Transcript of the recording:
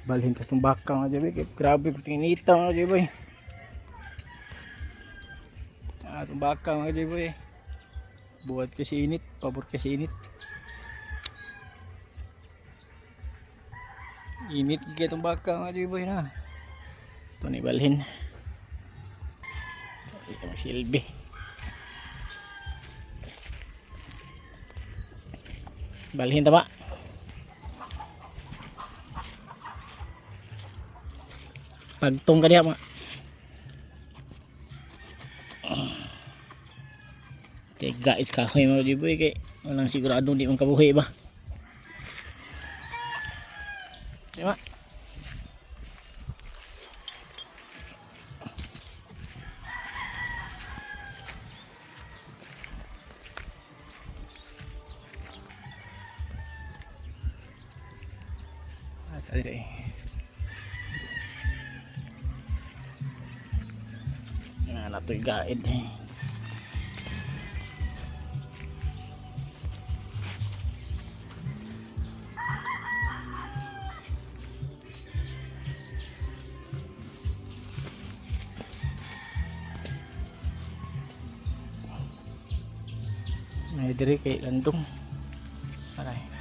Balhin tas tong baka, mga Jeboy. Kay grabe inita, mga Jeboy. Ah, tong baka, mga Jeboy. Buhat kasi init, pabor kasi init. Init kay tong baka, mga Jeboy, na. Ito ni balhin. Ito ang silbi. Balhin tama. Pagtong ka diha mga. Kay gais kahoy, mga Jeboy, kay walang sigurado di man kabuhi ba. Di ba? Ah, tadi eh. Nga na to'y gaid eh. May diri kay landong. Aray.